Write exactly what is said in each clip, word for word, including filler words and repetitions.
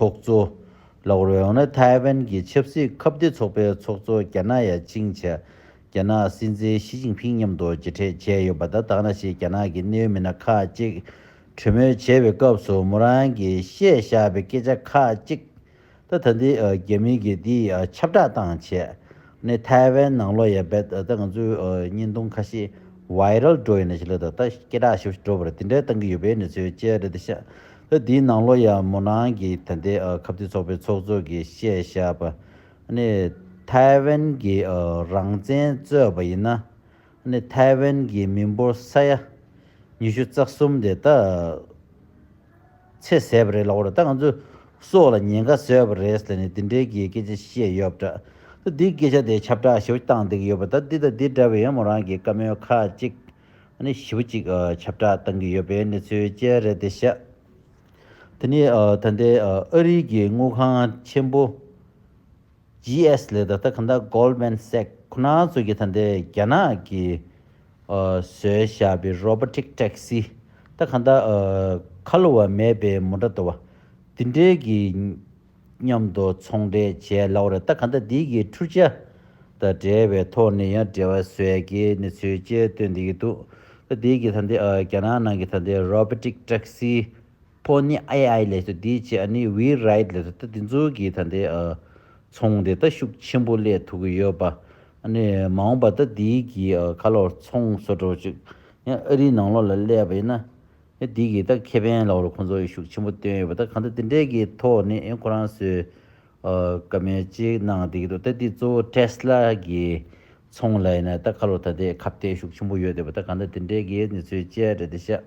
ཚོགས་གཙོ་ལབ་དགོས་རེད། འོ་ན་ཐའེ་ཝན་གྱི་ཆབ་སྲིད་ཁ་གཏད་ཚོགས་པའི་ཚོགས་གཙོ་རྒྱ་ནག་ཡར་ཕྱིན་བྱས། རྒྱ་ནག་སྲིད་འཛིན་ཞི་ཅིན་ཕིང་མཉམ་དུ་མཇལ་འཕྲད་བྱས་ཡོད་པ་དང་། ད་ག་ནང་བཞིན་རྒྱ་ནག་གི་གནད་ཡོད་མི་སྣ་ཁག་ཅིག་གྲོས་མོལ་བྱས་པའི་སྐབས་སུ། མོ་རང་གིས་བཤད་བཞག་པའི་སྐད་ཆ་ཁག་ཅིག་ད་ད་འདི་ཨ་རྒྱ་མི་གིས་འདི་ཨ་ཁྱབ་བསྒྲགས་བཏང་བྱས་ནས། ཐའེ་ཝན་ནང་ལོགས་ཡ་བེད་ད་ང་ཚོའི་ཨ་བརྙན་ཐུང་ཁ་ཤས་ཝའི་རལ་འགྲོ་ཡོད་ན་ཞིག་ལ། ད་ད་སྐད་གྲགས་ཞེ་པོ་ཞིག་འགྲོ་བ་རེད། དེ་འདྲའི་བཏང་གི་ཡོད་པའི་གནས་ཚུལ་བཅས་རེད་དེ་ཤག་ད་འདིའི་ནང་ལོགས་ཡ་མོ་རང་གིས་ད་ལྟའི་ཨ་ཁ་གཏད་ཚོགས་པའི་ཚོགས་གཙོ་གིས་བཤད་བཞག་པ། ཨ་ནི་ཐའེ་ཝན་གྱི་ཨ་རང་བཙན་རྩོད་པ་ཡིན་ན། ཨ་ནི་ཐའེ་ཝན་གྱི་མི་འབོར་ས་ཡ་ཉི་ཤུ་རྩ་གསུམ་དེ་ད་ཚེ་ཟད་པ་རེད་ལབ་པ་རེད། ད་ང་ཚོས་སྲོག་ལ་ཉེན་ཁ་བཟོས་པ་རེད་ཟེར་ནས་དེ་འདྲའི་གི་སྐད་ཆ་བཤད་ཡོད་པ་འདྲ། ད་འདི་སྐད་ཆ་དེ་ཁྱབ་བསྒྲགས་ཞེ་པོ་བཏང་བསྡད་ཀྱི་ཡོད་པ། ད་འདི་དང་འདི་འདྲ་བའི་ཡང་མོ་རང་གི་བཀའ་མོལ་ཁག་ཅིག་ཨ་ནི་ཞེ་པོ་ཅིག་ཨ་ཁྱབ་བསྒྲགས་བཏང་གི་ཡོད་པའི་གནས་ཚུལ་བཅས་རེད་དེ་ཤག་དེ་ནས་ཨ་ད་ལྟའི་ཨ་ཨ་རི་གི་དངུལ་ཁང་ཆེན་པོ་ཇི་ཨེས་ལབ་ད་ད་ག་འདྲ་Goldman Sachs ཁོ་རང་ཚོ་གི་ད་ལྟའི་རྒྱ་ནག་གི་ཨ་བཟོས་བཞག་པའི་robotic taxi ད་ག་འདྲ་ཨ་ཁ་ལོ་བ་མེད་པའི་མོ་ཊ་འདྲ་བ་དེ་འདྲའི་གི་མཉམ་དུ་ཚོང་འབྲེལ་བྱས་ལབ་པ་རེད། ད་ག་འདྲ་འདི་གི་འཕྲུལ་ཆས་དང་འབྲེལ་བའི་ཐོག་ནས་ཡང་འབྲེལ་བ་བཟོས་ཀྱི་གནས་ཚུལ་བཅས་སྟོན་བསྡད་ཀྱི་འདུག་ད་འདི་གི་ད་ལྟའི་ཨ་རྒྱ་ནག་ནང་གི་ད་ལྟའི་robotic taxi Pony A I ལབ་ཚོ་འདི་བྱས། ཨ་ནི་We Ride ལབ་ཚོ་ད་འདི་ཚོ་གི་ད་ལྟའི་ཨ་ཚོང་དེ་ད་ཤུགས་ཆེན་པོ་སླེབས་ཐུབ་ཀྱི་ཡོད་པ། ཨ་ནི་མ་འོངས་པ་ད་འདི་གི་ཨ་ཁ་ལོ་ཚོང་བཟོ་འདྲ་ཅིག་ཡང་ཨ་རིའི་ནང་ལོགས་ལ་སླེབས་པ་ཡིན་ན། ཨ་འདི་གི་ད་ཁེ་ཕན་ལབ་རོགས་ཁོང་ཚོ་ཡི་ཤུགས་ཆེན་པོ་བཏོན་ཡོད་པ། ད་གང་ལྟར་འདི་འདྲའི་གི་ཐོག་ནས་ཨ་ཁོ་རང་ཚོས་ཨ་བཀའ་མོལ་ཅིག་གནང་བསྡད་ཀྱི་འདུག་ད་འདི་གཙོ་བོ་Tesla གི་ཚོང་ལ་ཡིན་ན་ད་ཁ་ལོ་ད་ལྟའི་ཁ་གཏད་ཤུགས་ཆེན་པོ་ཡོད་བསྡད་པ། ད་གང་ལྟར་འདི་འདྲའི་གི་གནས་ཚུལ་བཅས་རེད་དེ་ཤག་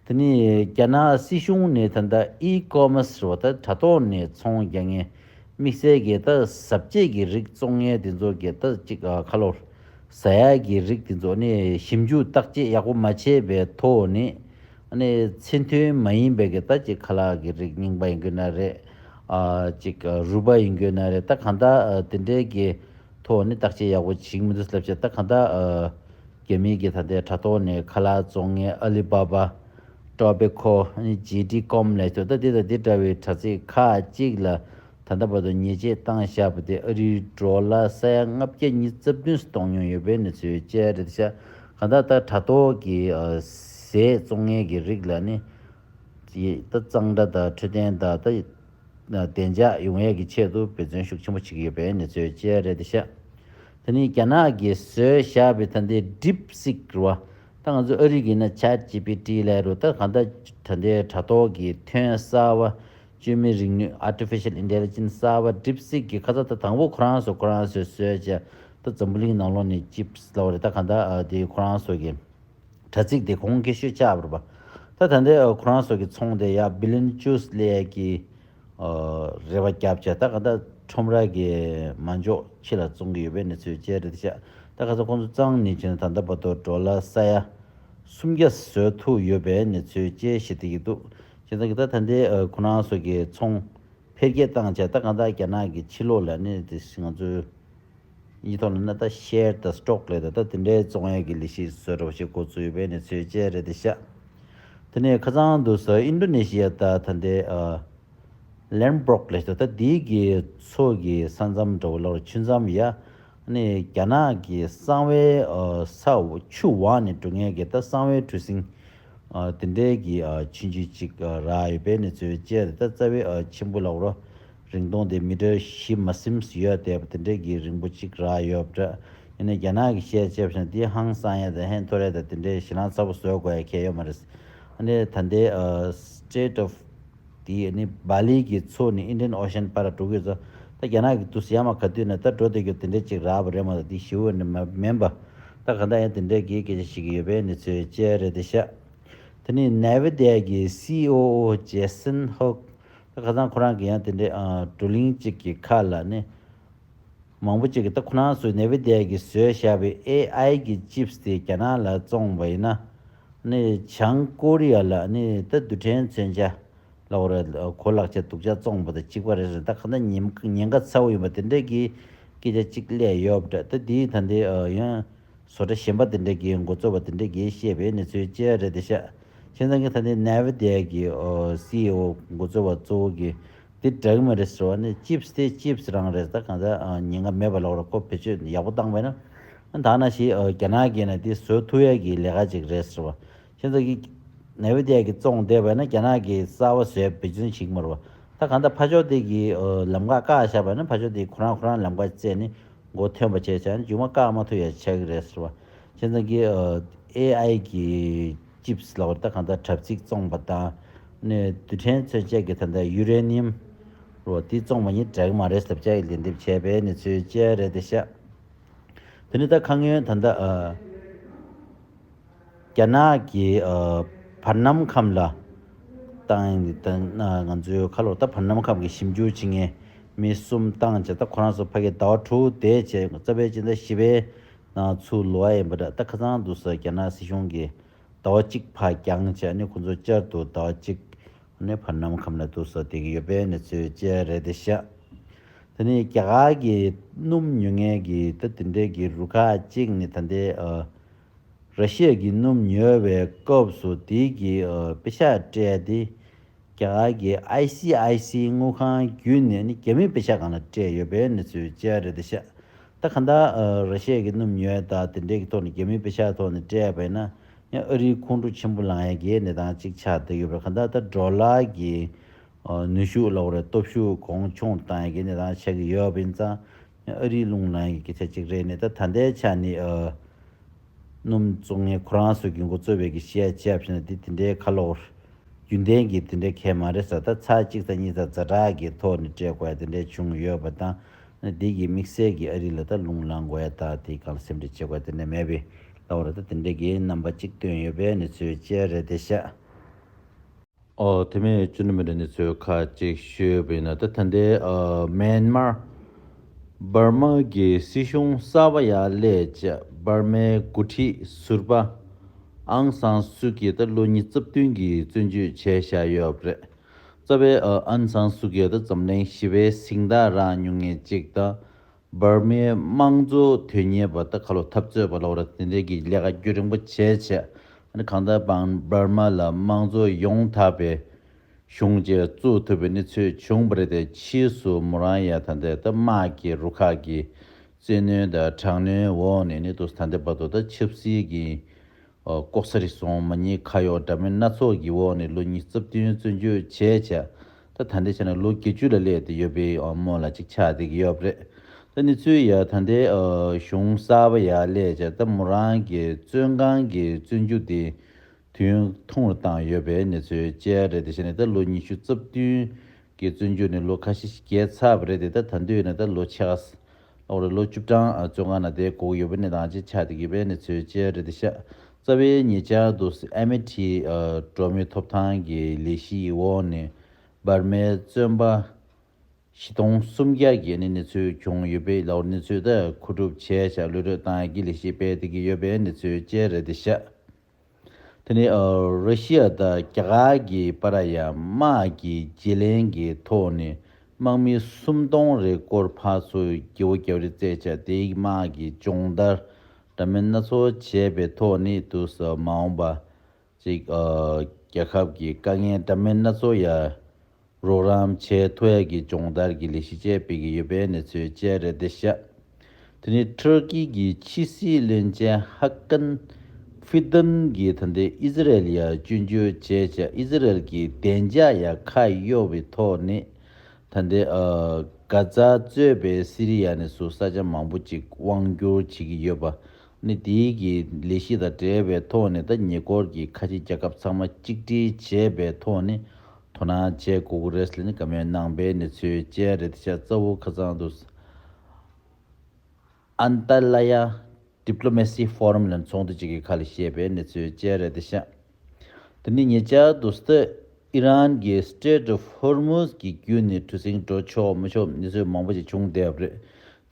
དེ་ནས་རྒྱ་ནག་སྲིད་གཞུང་ནས་ད་ལྟ་ཨི་ཀོ་མར་སི་རེད་པ། ད་དྲ་ཐོག་ནས་ཚོང་རྒྱག་མཁན་དམིགས་བསལ་གྱི་ད་ཟ་བཅད་ཀྱི་རིགས་བཙོང་མཁན་དེ་ཚོ་གི་ད་ཅིག་ཨ་ཁ་ལོ་ཟ་ཡག་གི་རིགས་དེ་ཚོ་ནས་ཞིབ་འཇུག་བརྟག་དཔྱད་ཡག་པོ་མ་བྱས་པའི་ཐོག་ནས་ཨ་ནི་ཚད་མཐོན་མ་ཡིན་པའི་གི་ད་ཅིག་ཁ་ལག་གི་རིགས་རྙིང་པ་ཡིན་དགོས་ན་རེད། ཨ་ཅིག་ཨ་རུལ་པ་ཡིན་དགོས་ན་རེད། ད་གང་ལྟར་ཨ་དེ་འདྲའི་གི་ཐོག་ནས་བརྟག་དཔྱད་ཡག་པོ་བྱེད་ཀྱི་མི་འདུག་ལབ་བྱས། ད་གང་ལྟར་ཨ་རྒྱ་མི་གི་ད་ལྟའི་དྲ་ཐོག་ནས་ཁ་ལག་བཙོང་མཁན་ཨ་ལི་བ་བ། ཊོ་བེ་ཀོ། ཨ་ནི་ཇེ་ཌི་ཀོམ་ལབ་ཚོ་ད་འདི་དང་འདི་འདྲ་བའི་དྲ་ཚིགས་ཁག་ཅིག་ལ་ད་ལྟ་བར་དུ་ཉེས་ཆད་བཏང་བཞག་པ་དེ་ཨ་རིའི་ཌོ་ལར་ས་ཡ་ལྔ་བརྒྱ་ཉི་ཤུ་རྩ་བདུན་གཏོང་མྱོང་ཡོད་པའི་གནས་ཚུལ་བཅས་རེད་ཤག་གང་ལྟར་ད་དྲ་ཐོག་གི་ཨ་ཟས་བཙོང་མཁན་གྱི་རིགས་ལ་ནི་ད་གཙང་སྦྲ་དང་འཕྲོད་བསྟེན་དང་ད། བདེ་འཇགས་ཡོང་ཡས་ཀྱི་ཆེད་དུ་འབད་བརྩོན་ཤུགས་ཆེན་པོ་བྱེད་ཀྱི་ཡོད་པའི་གནས་ཚུལ་བཅས་རེད་ཤག་དེ་ནས་རྒྱ་ནག་གིས་བཟོས་བཞག་པའི་ད་ལྟའི་DeepSeek རེད་པ། ད་ང་ཚོ་ཨ་རི་གི་ན་Chat G P T ལབ་རེད། ད་གང་ལྟར་ད་ལྟའི་དྲ་ཐོག་གི་ཐོན་གསར་པ་བཅོས་མའི་རིག་ནུས་Artificial Intelligence གསར་པ་DeepSeek གི་ཁ་ཚ་ད་དང་པོ་ཁོ་རང་ཚོ་ཁོ་རང་ཚོས་བཟོས་བྱས། ད་འཛམ་བུ་གླིང་ནང་ལོགས་ནས་ཅིབ་ལབ་པ་རེད། ད་གང་ལྟར་ཨ་དེ་ཁོ་རང་ཚོ་གི་དྲ་ཚིགས་དེ་གོང་ཁེ་ཤོས་ཆགས་པ་རེད་པ། ད་ད་ལྟའི་ཨ་ཁོ་རང་ཚོ་གི་ཚོང་དེ་ཡ་Billion Juice ལབ་ཡས་ཀྱི་ཨ་རེ་བ་བརྒྱབ་བྱས། ད་གང་ལྟར་ཁྲོམ་ར་གི་མ་འཇོག་ཕྱི་ལ་བཙོང་གི་ཡོད་པའི་གནས་ཚུལ་བཅས་རེད་ཤག་ད་ཁ་སང་ཁོང་ཚོ་རྩ་ནས་བྱས་ན་ད་ལྟ་བར་དུ་ཌོ་ལར་ས་ཡ་སུམ་བརྒྱ་བཟོ་ཐུབ་ཡོད་པའི་གནས་ཚུལ་བཅས་བཤད་བསྡད་ཀྱི་འདུག་བྱས་ཙང་གི་ད་ད་ལྟའི་ཨ་ཁོ་རང་ཚོ་གི་ཚོང་འཕེལ་རྒྱས་བཏང་བྱས། ད་གང་ལྟར་རྒྱ་ནག་གི་ཕྱི་ལོགས་ལ་ནི་དེ་ང་ཚོའི་ཡིག་ཐོག་ལ་ན་ད་ཤེར་དང་སི་ཊོག་ལབ་ད་ད་དེ་འདྲའི་བཙོང་ཡས་ཀྱི་ལས་གཞི་བཟོ་འདྲ་བོ་ཞིག་འགོ་བཙུགས་ཡོད་པའི་གནས་ཚུལ་བཅས་རེད་དེ་ཤག་དེ་ནས་ཁ་སང་དུས་སུ་ཨིན་ཌོ་ནེ་ཤི་ཡ་ད་ད་ལྟའི་ཨ་ལེམ་བྷོག་ལབ་ད་ད་འདི་གི་མཚོ་གི་ས་མཚམས་འདྲ་བོ་ལ་ཆུ་མཚམས་ཡ། ཨ་ནི་རྒྱ་ནག་གི་གསང་བའི་ཨ་ས་ཆུ་འོག་ནས་འགྲོ་མཁན་གྱི་ད་གསང་བའི་གྲུ་གཟིངས། ཨ་དེ་འདྲའི་གི་ཨ་ཆུང་ཆུང་ཅིག་ཨ་རག་ཡོད་པའི་གནས་ཚུལ་བཅས་རེད། ད་རྩ་བའི་ཨ་ཆེན་པོ་ལབ་རོ། རིང་ཐུང་དེ་མི་ཊར་བཞི་མ་ཟིན་ཡོད་བསྡད་པ་དེ་འདྲའི་གི་རིང་པོ་ཅིག་རག་ཡོད་པ་འདྲ། ཡིན་ནའི་རྒྱ་ནག་གི་བཤད་བྱས་པ་ན་དེ་ཧང་སང་ཡ་དང་ཧན་ཐོར་ཡ་དང་དེ་འདྲའི་ཞེད་སྣང་ཚ་པོ་བཟོ་དགོས་ཡ་གལ་ཡོད་མ་རེད། ཨ་ནི་ད་ལྟའི་ཨ་Strait of དེ་ནི་བྷ་ལི་གི་མཚོ་ནས་Indian Ocean བར་འགྲོ་གི་ཡོད་ཙང་། ད་རྒྱ་ནག་གི་དུས་སུ་ཡར་མར་ག་དུས་ནས་ད་འགྲོ་བསྡད་རྒྱུ་དེ་འདྲ་ཅིག་རག་པ་རེད་མ་གཏོགས་དེ་ཞེ་པོ་ནི་མ་མིན་པ། ད་ག་ད་ཡང་དེ་འདྲའི་གི་སྐད་ཆ་བཤད་ཀྱི་ཡོད་པའི་གནས་ཚུལ་བཅས་རེད་དེ་ཤག་དེ་ནི་Nvidia གི་སི་ཨི་ཨོ་Jensen Huang ད་ཁ་སང་ཁོ་རང་གི་ཡང་དེ་འདྲའི་ཨ་བགྲོ་གླེང་ཅིག་གི་ཁ་ལ་ནི། མང་པོ་ཅིག་གིས་ད་ཁོ་རང་ཚོས་Nvidia གིས་བཟོས་བཞག་པའི་ཨེ་ཨའི་གི་ཅིབས་དེ་རྒྱ་ནག་ལ་བཙོངས་པ་ཡིན་ན། ནི་བྱང་ཀོ་རི་ཡ་ལ་ནི་ད་རྡུལ་ཕྲན་མཚོན་ཆ་ལ་འོ་ར་གོ་ལག་ཆ་དུག་ཆ་བཙོངས་པ་དང་གཅིག་པ་རེད་ཟེར། ད་ག་ད་ཉེན་ཉེན་ཁ་ཚ་བོ་ཡིན་པ་དེ་འདྲ་གི་སྐད་ཆ་གཅིག་སླེབས་ཡོད་པ་འདྲ། ད་དེའི་ད་འདི་ཡང་བཟོ་གྲྭ་གཞན་པ་དེ་འདྲ་གི་འགོ་གཙོ་བ་དེ་འདྲ་གིས་བཤད་པའི་གནས་ཚུལ་བཅས་རེད་དེ་ཤག་བྱས་ཙང་གི་ད་འདི་Nvidia གི་སི་ཨི་ཨོ་འགོ་གཙོ་བ་གཙོ་བོ་གི་ དེ་འདྲ་གི་མ་རེད་ཟེར་བ་ནི། ཅིབ་སི་དེ་ཅིབ་སི་རང་རེད། ད་གང་ལྟར་ཉེན་ཁ་མེད་པ་ལོག་ར། ཁོ་བེད་སྤྱོད་ཡག་པོ་བཏང་བས་ན། ད་ནང་བཞིན་རྒྱ་ནག་གིས་ན་དེ་བཟོ་ཐུབ་ཡ་གི་ལས་ཀ་ཅིག་རེད་ཟེར་བ། བྱས་ཙང་གི་ནེ་བི་དི་ཡ་གིས་བཙོང་བསྡད་པ་ན་རྒྱ་ནག་གིས་གསར་པ་བཟོས་བེད་སྤྱོད་བྱེད་ཀྱི་མ་རེད་བ། ད་གང་ལྟར་ཕར་ཕྱོགས་དེ་གིས་ལམ་ཁ་བཀག་བཞག་པ་ན་ཕར་ཕྱོགས་དེ་ཁོ་རང་ཁོ་རང་ལམ་ཁ་བཙལ་ནས་མགོ་ཐོན་པ་བྱས་བྱས་ན་མཇུག་མ་བཀག་མ་ཐུབ་ཡ་ཆགས་ཀྱི་རེད་ཟེར་བ། བྱས་ཙང་གི་ཨེ་ཨའི་གི་ཅིབ་སི་ལབ་པ་རེད། ད་གང་ལྟར་དྲ་ཚིགས་བཙོང་པ་དང་ནས་རྡུལ་ཕྲན་མཚོན་ཆ་གི་ད་ལྟ་ཡུ་རེ་ནི་ཡམ་རོ་དེ་བཙོང་བ་ཉིད་འདྲ་གི་མ་རེད་ཟེར་བྱས་ལན་འདེབས་བྱས་པའི་གནས་ཚུལ་བཅས་རེད་དེ་ཤག་དེ་ནི་ད་ཁ་སྔོན་ད་ལྟ་ཨ། རྒྱ་ནག་གིས་ཨ། བར་སྣང་ཁམས་ལ་བཏང་ཡིན། ད་ང་ཚོའི་ཁ་ལོ་ད་བར་སྣང་ཁམས་ཀྱི་ཞིབ་འཇུག་བྱེད་མཁན་མི་གསུམ་བཏང་བྱས། ད་ཁོ་རང་ཚོ་ཕ་གི་ཟླ་བ་དྲུག་དེ་བྱས་རྩ་བའི་སྤྱི་ཟླ་བཞི་པའི་ནང་ཚུར་ལོག་ཡ་ཡིན་པ་འདྲ། ད་ཁ་སང་དུས་ས་རྒྱ་ནག་སྲིད་གཞུང་གིས་ཟླ་བ་གཅིག་ཕར་འགྱངས་བྱས་ནས་ཁོ་ཚོ་བསྐྱར་དུ་ཟླ་བ་གཅིག་ནས་བར་སྣང་ཁམས་ལ་དུས་ས་བསྡད་ཀྱི་ཡོད་པའི་གནས་ཚུལ་བཅས་རེད་དེ་ཤག་དེ་ནས་རྒྱ་གར་གྱི་སྣུམ་ཉོ་མཁན་གྱི་ད་དེ་འདྲའི་གི་རུ་ཁག་ཅིག་ནས་ད་ལྟའི་ཨ། ར་ཤི་ཡ་གི་སྣུམ་ཉོ་བའི་སྐབས་སུ་དེའི་གི་ཨ། པེ་ཤག་སྤྲད་དེ་རྒྱ་གར་གྱི་ཨའི་སི་ཨའི་སི་དངུལ་ཁང་བརྒྱུད་ནས་ནི་རྒྱ་མིའི་པེ་ཤག་སྒང་ལ་སྤྲད་ཡོད་པའི་གནས་ཚུལ་བཅས་རེད་དེ་ཤག་ད་གང་ལྟར་ཨ། ར་ཤི་ཡ་གི་སྣུམ་ཉོ་ཡ་ད་དེ་འདྲའི་གི་ཐོག་ནས་རྒྱ་མིའི་པེ་ཤག་ཐོག་ནས་སྤྲད་པ་ཡིན་ན་ཡང་ཨ་རིའི་ཁོང་ཁྲོ་ཆེན་པོ་ལངས་ཡ་གི་གནས་སྟངས་ཅིག་ཆགས་བསྡད་ཡོད་པ་རེད། གང་ལྟར་ད་ཌོ་ལར་གྱི་ཨ། ནུས་ཤུགས་ལ་འོ་རེད། སྟོབས་ཤུགས་གོང་ཆུང་བཏང་ཡ་གི་གནས་སྟངས་ཆགས་ཀྱི་ཡོད་པ་ཡིན་ཙང་ཨ་རིའི་རླུང་ལངས་ཡ་གི་སྐད་ཆ་ཅིག་རེད། ནས་ད་ད་ལྟའི་ཆ་ནས་ཨ། སྣུམ་བཙོང་མཁན་ཁོ་རང་ཚོ་གི་འགོ་གཙོ་བའི་གི་བཤད་བྱས་པ་ཡིན་ན་དེ་དེ་འདྲའི་ཁ་ལོ་རྒྱུན་ལྡན་གྱི་དེ་འདྲའི་གལ་མ་རེད་ཟེར། ད་ཚར་གཅིག་ཚར་གཉིས་ཚར་ཛ་དྲག་གི་ཐོག་ནས་སྤྲད་དགོས་ཡ་དེ་འདྲའི་བྱུང་ཡོད་པ་དང་། འདི་གི་དམིགས་བསལ་གྱི་ཨ་རི་ལ་ད་རླུང་ལངས་དགོས་ཡ་ད་དེ་གང་ལ་སེམས་ཁྲལ་བྱེད་དགོས་ཡ་དེ་འདྲ་མེད་པའི་ལབ་པ་རེད། ད་དེ་འདྲའི་གི་རྣམ་པ་གཅིག་སྟོན་ཡོད་པའི་གནས་ཚུལ་བཅས་རེད་དེ་ཤག་ཨོ་དེ་མིན་ཅུ་ནི་མི་རེ་ནི་ཚོས་ཁ་ཅིག་ཤོད་པ་ཡིན་ན། ད་ད་ལྟའི་ཨ། མེན་མར་འབར་མ་གི་སྲིད་གཞུང་གསར་པ་ཡར་སླེབས་བྱས་འབར་མའི་འགོ་ཁྲིད་ཟུར་པ་ཨང་སང་སུ་ཀི་ད་ལོ་ཉི་ཤུ་རྩ་བདུན་གྱི་བཙོན་འཇུག་བྱས་བཞག་ཡོད་པ་རེད། རྩ་བའི་ཨ། ཨང་སང་སུ་ཀི་ད་འཛམ་གླིང་ཞི་བའི་གཟེངས་རྟགས་རག་མྱོང་མཁན་གཅིག་དང་། འབར་མའི་དམངས་གཙོ་དོན་གཉེར་བ་ད་ཁ་ལོ་འཐབ་རྩོད་པ་ལབ་ར་དེ་འདྲའི་གི་ལས་ཀ་རྒྱུན་རིང་པོ་བྱས་བྱས། ཨ་ནི་གང་ལྟར་འབར་མ་ལ་དམངས་གཙོ་ཡོང་ཐབས་པའི་གཞུང་བཅས་བཙུགས་ཐུབ་པའི་གནས་ཚུལ་བྱུང་བ་རེད་དེ། ཕྱིས་སུ་མོ་རང་ཡ་ད་ལྟའི་ད་དམག་གི་རུ་ཁག་གི་བཙན་གནོན་དང་དྲག་གནོན་འོག་ནས་ནི་དུས་ད་ལྟའི་བར་དུ་ད་ཆབ་སྲིད་ཀྱི་ལྐོག་ཟ་རེད་སོང་མ་ཉེས་ཁ་གཡོག་འདྲ་མིན་སྣ་ཚོགས་ཀྱི་འོག་ནས་ལོ་ཉི་ཤུ་རྩ་བདུན་བཙོན་འཇུག་བྱས་བྱས། ད་ད་ལྟའི་ཆ་ནས་ལོ་བརྒྱད་ཅུ་ལ་སླེབས་ཏེ་ཡོད་པའི་སྨོན་ལམ་ཅིག་ཆགས་བསྡད་ཀྱི་ཡོད་པ་རེད། ད་གནས་ཚུལ་ཡ་ད་ལྟའི་གཞུང་གསར་པ་ཡར་སླེབས་བྱས་ད་མོ་རང་གི་བཙོན་ཁང་གི་བཙོན་འཇུག་དེ་དུས་ཐུང་རུ་བཏང་ཡོད་པའི་གནས་ཚུལ་བཅས་རེད། དེ་བྱས་ནས་ད་ལོ་ཉི་ཤུ་རྩ་བདུན་གྱི་བཙོན་འཇུག་ནས་ལོ་ཁ་ཤས་ཤིག་བརྒལ་ཚར་བ་རེད་དེ། ད་ད་དུས་ནས་ད་ལོ་ཕྱེད་ཀ་ལོ་བཅུ་གྲངས་བཙོན་ཁང་ནང་བསྡད་དགོས་ཀྱི་ཡོད་པའི་གནས་སྟངས་ཅིག་ཆགས་བསྡད་ཀྱི་ཡོད་པའི་གནས་ཚུལ་བཅས་རེད་དེ་ཤག་རྩ་བའི་ཉེ་ཆར་དུ་ཨ་མི་ཊི་འགྲོ་བ་མིའི་ཐོབ་ཐང་གི་ལས་གཞིའི་འོག་ནས་འབར་མའི་བཙོན་པ་བཞི་སྟོང་སུམ་བརྒྱ་གི་ནི་གནས་ཚུལ་བྱུང་ཡོད་པའི་ལའོ་གནས་ཚུལ་དེ་མཁོ་སྒྲུབ་བྱས་བཞག་གློད་གྲོལ་བཏང་ཡ་གི་ལས་གཞི་སྤེལ་བསྡད་ཀྱི་ཡོད་པའི་གནས་ཚུལ་བཅས་རེད་དེ་ཤག་དེ་ནི་ཨ། ར་ཤི་ཡ་དང་རྒྱ་གར་གྱི་བར་ཡ་དམག་གི་བརྗེ་ལེན་གྱི་ཐོག་ནས་དམག་མི་སུམ་སྟོང་རེ་སྐོར་ཕར་ཚུར་རྒྱལ་བོ་རྒྱལ་བ་རེ་བཙལ་བྱས་དེའི་དམག་གི་སྦྱོང་བརྡར་འདྲ་མིན་སྣ་ཚོགས་བྱས་པའི་ཐོག་ནས་དུས་སུ་མ་འོངས་པ་ཅིག་ཨ། རྒྱལ་ཁབ་ཀྱི་དཀའ་ངལ་འདྲ་མིན་སྣ་ཚོགས་ཡ། རོགས་རམ་བྱེད་ཐུབ་ཡ་གི་སྦྱོང་བརྡར་གྱི་ལས་གཞི་བཅས་སྤེལ་གྱི་ཡོད་པའི་གནས་ཚུལ་བཅས་རེད་དེ་ཤག་དེ་ནི་ཊར་ཀི་གི་ཕྱི་སྲིད་བློན་ཆེན་ཧ་ཀན་ཧྥི་དན་གྱིས་ད་ལྟའི་ཨི་ཟི་རལ་ཡ་སྐྱོན་བརྗོད་བྱས་བྱས་ཨི་ཟི་རལ་གྱི་བདེ་འཇགས་ཡ་ཁ་གཡོགས་པའི་ཐོག་ནས་ད་ལྟའི་ཨ། གྷ་ཛ་གཙོས་པའི་སི་རི་ཡ་ནས་སུ་ས་ཆ་མང་པོ་ཅིག་དབང་བསྒྱུར་བྱེད་ཀྱི་ཡོད་པ་ནི་དེའི་གི་ལས་གཞི་དང་འབྲེལ་བའི་ཐོག་ནས་ད་ཉེ་འཁོར་གྱི་ཁ་ཆེ་རྒྱལ་ཁབ་ཚང་མ་གཅིག་སྒྲིལ་བྱས་པའི་ཐོག་ནས། དོ་སྣང་བྱེད་དགོས་ཀྱི་རེད་ཟེར་ནས་བཀའ་མོལ་གནང་པའི་གནས་ཚུལ་བཅས་རེད་དེ་ཤག་རྩ་བོ་ཁ་སང་དུ་ཨན་ཏ་ལ་ཡ་ཌི་པི་ལོ་མེ་སི་ཕོ་རམ་ལ་ཚོགས་འདུ་གཅིག་གི་ཁ་ལ་བཤད་པའི་གནས་ཚུལ་བཅས་རེད་དེ་ཤག་དེ་ནི་ཉེ་ཆར་དུ་སྟེ་ཨི་རན་གྱི་Strait of Hormuz གྱི་བརྒྱུད་ནས་གྲུ་གཟིངས་འགྲོ་ཆོག་མི་ཆོག་གནས་ཚུལ་མང་པོ་ཞིག་བྱུང་བསྡད་པ་རེད།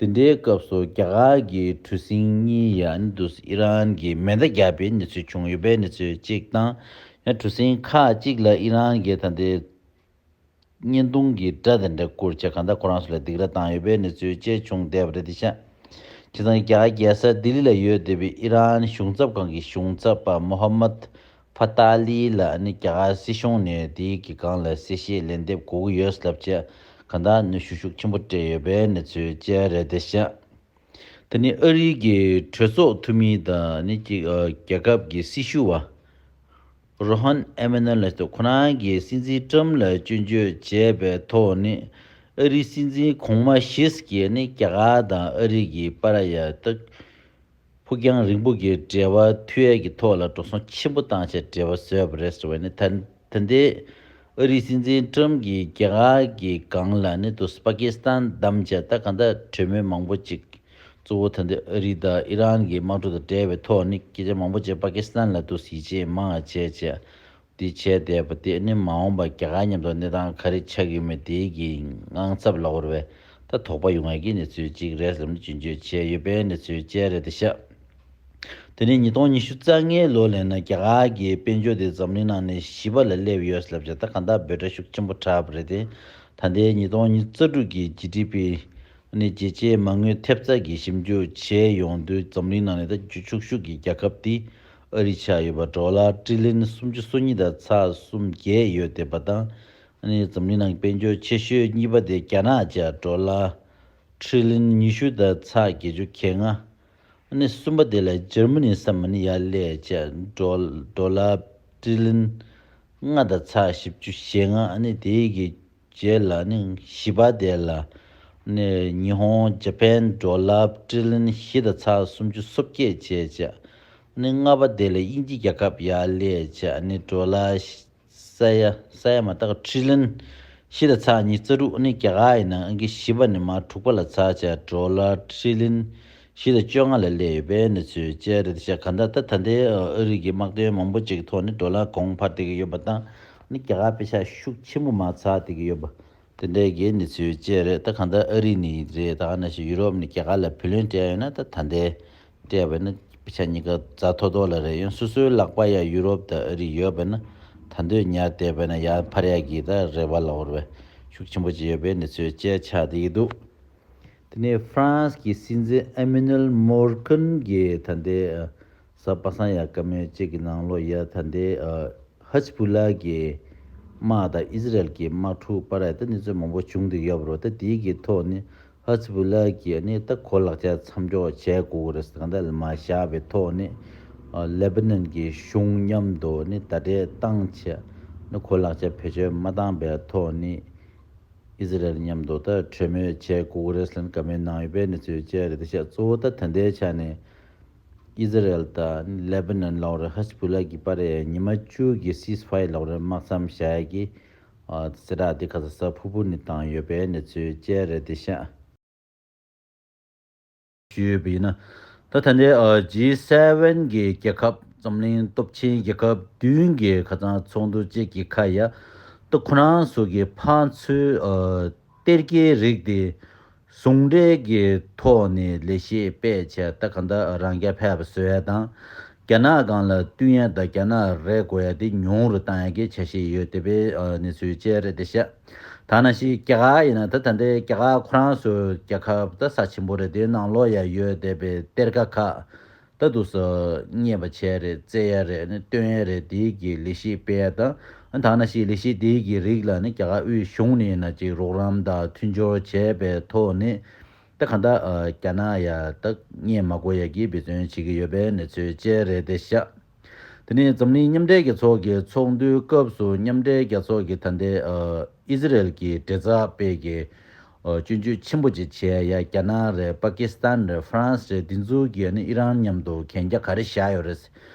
དེ་འདྲའི་སྐབས་སུ་རྒྱ་གར་གྱི་གྲུ་གཟིངས་གཉིས་ཡང་དུ་ཨི་རན་གྱིས་མེ་མདའ་བརྒྱབ་པའི་གནས་ཚུལ་བྱུང་ཡོད་པའི་གནས་ཚུལ་གཅིག་དང་། ཡང་གྲུ་གཟིངས་ཁག་ཅིག་ལ་ཨི་རན་གྱིས་ད་ལྟའི་བརྙན་ཐུང་གི་སྒྲ་དེ་འདྲ་བསྐུར་བྱས་གང་ལྟར་ཁོ་རང་ཚོ་ལ་སྡིགས་ར་བཏང་ཡོད་པའི་གནས་ཚུལ་བཅས་བྱུང་བསྡད་པ་རེད་དེ་ཤག་བྱས་ཙང་རྒྱ་གར་རྒྱལ་ས་ལྡི་ལི་ལ་ཡོད་བསྡད་པའི་ཨི་རན་གཞུང་ཚབ་ཁང་གི་གཞུང་ཚབ་པ་མོ་ཧམ་མད་ པ་ཏཱ་ལི་ལ་ནི་རྒྱ་གར་སྲིད་གཞུང་ནས་དེའི་གི་སྒང་ལ་གསལ་བཤད་ལན་འདེབས་དགོས་ཀྱི་ཡོད་ལབ་བྱས་གང་ལྟར་ནི་ཤུགས་ཤུགས་ཆེན་པོ་སྤྲད་ཡོད་པའི་གནས་ཚུལ་བཅས་རེད་དེ་ཤག་དེ་ནི་ཨ་རི་གི་གྲོས་ཚོགས་འཐུས་མི་དང་ནི་ཅིག་ཨ་རྒྱལ་ཁབ་ཀྱི་སྲི་ཞུ་བ་རོ་ཧན་ཨེ་མེ་ནལ་ལ་སོགས་ཁོ་རང་གི་སྲིད་འཛིན་ཏྲམ་ལ་སྐྱོན་བརྗོད་བྱས་པའི་ཐོག་ནས་ཨ་རིའི་སྲིད་འཛིན་གོང་མ་ཞིས་ཀྱིས་ནི་རྒྱ་གར་དང་ཨ་རི་གི་བར་ཡ་ད་ཕུགས་རྒྱང་རིང་པོ་གི་འབྲེལ་བ་མཐུད་ཡས་ཀྱི་ཐོག་ལ་འགྲོ་སོང་ཆེན་པོ་བཏང་བྱས་འབྲེལ་བ་བཟོས་པ་རེད་ཟེར་བ་ནི་ད་ད་ལྟའི་ཨ་རིའི་སྲིད་འཛིན་ཏྲམ་གྱིས་རྒྱ་གར་གྱི་སྒང་ལ་ནི་དུ་པ་ཀི་སི་ཐན་བདམས་བྱས་ད་ག་འདྲ་གྲོས་མོལ་མང་པོ་ཅིག་གཙོ་བོ་ད་ལྟ་ཨ་རི་དང་ཨི་རན་གྱི་དམག་འཁྲུག་དང་འབྲེལ་བའི་ཐོག་ནི་སྐད་ཆ་མང་པོ་བྱས་པ་ཀི་སི་ཐན་ལ་དུ་ཡིད་ཆེས་མང་བ་བྱས་བྱས་དེ་བྱས་བསྡད་པ་དེ་ནི་མ་འོངས་པ་རྒྱ་གར་མཉམ་དུ་གནས་སྟངས་ག་རེ་ཆགས་ཀྱི་ཡོད་མེད་དེའི་གི་དངངས་འཚབ་ལ་འོར་བའི་ད་དོགས་པ་ཡོང་ཡ་གི་གནས་ཚུལ་གཅིག་རེད་ལབ་ནས་སྐྱོན་བརྗོད་བྱས་ཡོད་པའི་གནས་ཚུལ་བཅས་རེད་དེ་ཤག་དེ་ནས་ཉིས་སྟོང་ཉི་ཤུ་རྩ་ལྔའི་ལོ་ལ་ན་རྒྱ་གར་གྱི་དཔལ་འབྱོར་དེ་འཛམ་གླིང་ནང་ནས་བཞི་པ་ལ་སླེབས་ཡོད་ལབ་བྱས་ད་གང་ལྟར་འབོད་སྒྲ་ཤུགས་ཆེན་པོ་གྲགས་པ་རེད་དེ། ད་ལྟའི་ཉིས་སྟོང་ཉི་ཤུ་རྩ་དྲུག་གི་ཇི་ཌི་པི་ནི་རྒྱལ་སྤྱིའི་མ་དངུལ་ཐེབས་རྩ་གིས་ཞིབ་འཇུག་བྱས་ཡོང་དུས་འཛམ་གླིང་ནང་ནས་ད་རྒྱུ་ཕྱུག་ཤོས་ཀྱི་རྒྱལ་ཁབ་དེ་ཨ་རི་ཆགས་ཡོད་པ་ཌོ་ལར་ཊི་ལི་ཡན་སུམ་ཅུ་སོ་གཉིས་དང་ཚེག་སུམ་བརྒྱད་ཡོད་བསྡད་པ་དང་ཨ་ནི་འཛམ་གླིང་ནང་གི་དཔལ་འབྱོར་ཆེ་ཤོས་གཉིས་པ་དེ་རྒྱ་ནག་བྱས་ཌོ་ལར་ཊི་ལི་ཡན་ཉི་ཤུ་དང་ཚེག་བརྒྱད་ཅུ་གྱ་ལྔ། ཨ་ནི་གསུམ་པ་དེ་ལ་འཇར་མ་ནི་བསམ་མ་ནི་ཡར་སླེབས་བྱས་ཌོ་ཌོ་ལར་ཊི་ལི་ཡན་ལྔ་དང་ཚེག་བཞི་བཅུ་ཞེ་ལྔ། ཨ་ནི་དེའི་གི་རྗེས་ལ་ནི་བཞི་པ་དེ་ལ་ནི་ཉི་ཧོང་ཇ་པན་ཌོ་ལར་ཊི་ལི་ཡན་བཞི་དང་ཚེག་སུམ་ཅུ་སོ་བརྒྱད་བྱས་བྱས། ཨ་ནི་ལྔ་པ་དེ་ལ་དབྱིན་ཇི་རྒྱལ་ཁབ་ཡར་སླེབས་བྱས་ཨ་ནི་ཌོ་ལར་ས་ཡ་ས་ཡ་མ་ཏག་ཊི་ལི་ཡན་བཞི་དང་ཚེག་ཉི་ཤུ་རྩ་དྲུག་ནི་རྒྱ་གར་ཡིན་ན་ཨང་ཀི་བཞི་པ་ནས་མར་དྲུག་པ་ལ་ཚར་བྱས་ཌོ་ལར་ཊི་ལི་ཡན་བཞི་དང་བཅོ་ལྔ་ལ་སླེབས་ཡོད་པའི་གནས་ཚུལ་བཅས་རེད་ཤག་གང་ལྟར་ད་ད་ལྟའི་ཨ་རི་གི་དམག་དོན་མང་པོ་ཅིག་གི་ཐོག་ནས་ཌོ་ལར་གོང་འཕར་བསྡད་ཀྱི་ཡོད་པ་དང་ནི་རྒྱ་གར་པེ་ཤག་ཤུགས་ཆེན་པོ་མར་ཚར་བསྡད་ཀྱི་ཡོད་པ་དེ་འདྲའི་གི་གནས་ཚུལ་བཅས་རེད། ད་གང་ལྟར་ཨ་རི་ནས་རེད་ད་ག་ནང་བཞིན་ཡུ་རོབ་ནས་རྒྱ་གར་ལ་བུ་ལོན་སྤྲད་ཡོད་ན་ད་ད་ལྟའི་སྤྲད་པས་ན་པེ་ཤག་གཉིས་ཀ་རྫ་ཐོ་ཐོ་ལ་རེད། ཡང་སོ་སོའི་ལག་པ་ཡ་ཡུ་རོབ་དང་ཨ་རི་ཡོད་པས་ན་ད་འདོད་ཉར་བསྡད་པས་ན་ཡར་འཕར་ཡག་གི་ད་རེ་བ་ལ་འོར་བའི་ཤུགས་ཆེན་པོ་ཅིག་ཡོད་པའི་གནས་ཚུལ་བཅས་ཆགས་བསྡད་ཀྱི་འདུག་དེ་ནས་ཧྥ་རན་སི་གི་སྲིད་འཛིན་ཨེ་མེ་ནུ་ཨེལ་མོར་ཁན་གྱིས་ད་ལྟའི་གཟའ་པ་སངས་ཡ་སྐར་མའི་གཅིག་གི་ནང་ལོགས་ཡ་ད་ལྟའི་ཧ་ཛི་བུ་ལ་གི་དམག་དང་ཨི་ཟི་རལ་གྱི་དམག་འཁྲུག་བར་ད་གནས་ཚུལ་མང་པོ་བྱུང་བསྡད་ཡོད་པ་རེད། ད་དེའི་གི་ཐོག་ནས་ཧ་ཛི་བུ་ལ་གིས་ནི་ད་གོ་ལག་ཆ་མཚམས་འཇོག་བྱས་དགོས་ཀྱི་རེད་ཟེར་གང་ལྟར་མར་བཞག་པའི་ཐོག་ནས་ལེ་བྷ་ནན་གྱི་གཞུང་མཉམ་དུ་ནི་ཟླ་སྒྲིལ་བཏང་བྱས་ནི་གོ་ལག་ཆ་བེད་སྤྱོད་མ་བཏང་པའི་ཐོག་ནས་ཨི་ཟི་རལ་མཉམ་དུ་ད་གྲོས་མོལ་བྱས་དགོས་ཀྱི་རེད་ཟེར་ནས་བཀའ་མོལ་གནང་ཡོད་པའི་གནས་ཚུལ་བཅས་རེད། དེ་བཞག་གཙོ་བོ་ད་ད་ལྟའི་ཆ་ནས་ཨི་ཟི་རལ་དང་ལེ་བྷ་ནན་ལབ་རེད། ཧ་ཛི་བུ་ལ་གི་བར་ཡ་ཉི་མ་བཅུ་གི་སིས་ཕ་ཡར་ལབ་རེད། དམག་མཚམས་བཞག་ཡ་གི་ཨ་གསལ་བསྒྲགས་འདི་ཁ་སང་གཟའ་ཕུར་བུ་ནས་བཏང་ཡོད་པའི་གནས་ཚུལ་བཅས་རེད། དེ་བཞག་ཞུས་ཡོད་པ་ཡིན་ན། ད་ད་ལྟའི་ཨ་ཇི་སེ་ཝེན་གྱི་རྒྱལ་ཁབ་འཛམ་གླིང་སྟོབས་ཆེན་རྒྱལ་ཁབ་བདུན་གྱི་ཁ་སང་ཚོགས་འདུ་གཅིག་གི་ཁ་ཡ། ད་ཁོ་རང་ཚོ་གི་ཕར་ཚུར་ཨ་གཏེར་ཁའི་རིགས་དེ་ཟུང་འབྲེལ་གྱི་ཐོག་ནས་ལས་གཞི་སྤེལ་བྱས་ད་གང་ལྟར་རང་རྐྱ་འཕེར་བ་བཟོ་ཡ་དང་། རྒྱ་ནག་སྒང་ལ་བསྟུན་ཡ་དང་རྒྱ་ནག་རེ་དགོས་ཡ་དེ་ཉུང་རུ་བཏང་ཡ་གི་འཆར་གཞི་ཡོད་བསྡད་པའི་ཨ་གནས་ཚུལ་བཅས་རེད་དེ་ཤག་ད་ནང་བཞིན་རྒྱ་གར་ཡིན་ན་ད་ད་ལྟའི་རྒྱ་གར་ཁོ་རང་ཚོའི་རྒྱལ་ཁབ་ད་ས་ཆེན་པོ་རེད། དེའི་ནང་ལོགས་ཡ་ཡོད་བསྡད་པའི་གཏེར་ཁ་ཁག་ད་འདུག་སེ་རྙེད་པ་བྱས་རེད། བཙལ་ཡ་རེད། ཨ་ནི་བཏོན་ཡ་རེད། དེའི་གི་ལས་གཞི་སྤེལ་ཡ་དང་། ཨ་ནི་ད་ནང་བཞིན་ལས་གཞི་དེའི་གི་རིགས་ལ་ནི་རྒྱ་གར་དབུས་གཞུང་ནས་ཡིན་ན་ཅིག་རོགས་རམ་དང་མཐུན་སྦྱོར་བྱས་པའི་ཐོག་ནས་ད་གང་ལྟར་ཨ་རྒྱ་ནག་ཡ་ད་རྙེད་མ་དགོས་ཡ་གི་འབད་བརྩོན་བྱེད་ཀྱི་ཡོད་པའི་གནས་ཚུལ་བཅས་རེད་དེ་ཤག་དེ་ནས་འཛམ་གླིང་མཉམ་འབྲེལ་རྒྱལ་ཚོགས་ཀྱི་ཚོགས་འདུའི་སྐབས་སུ་མཉམ་འབྲེལ་རྒྱལ་ཚོགས་ཀྱི་ད་ལྟའི་ཨ་ཨི་ཟི་རེལ་གྱི་འབྲེལ་ཚབ་པས་ཀྱི་ཨ་སྐྱོན་བརྗོད་ཆེན་པོ་ཅིག་བྱས་ཡ། རྒྱ་ནག་རེད། པ་ཀི་སི་ཐན་རེད། ཧྥ་རན་སི་རེད། འདི་ཚོ་གིས་ནི་ཨི་རན་མཉམ་དུ་གན་རྒྱ་ག་རེ་བཞག་ཡོད་རེད།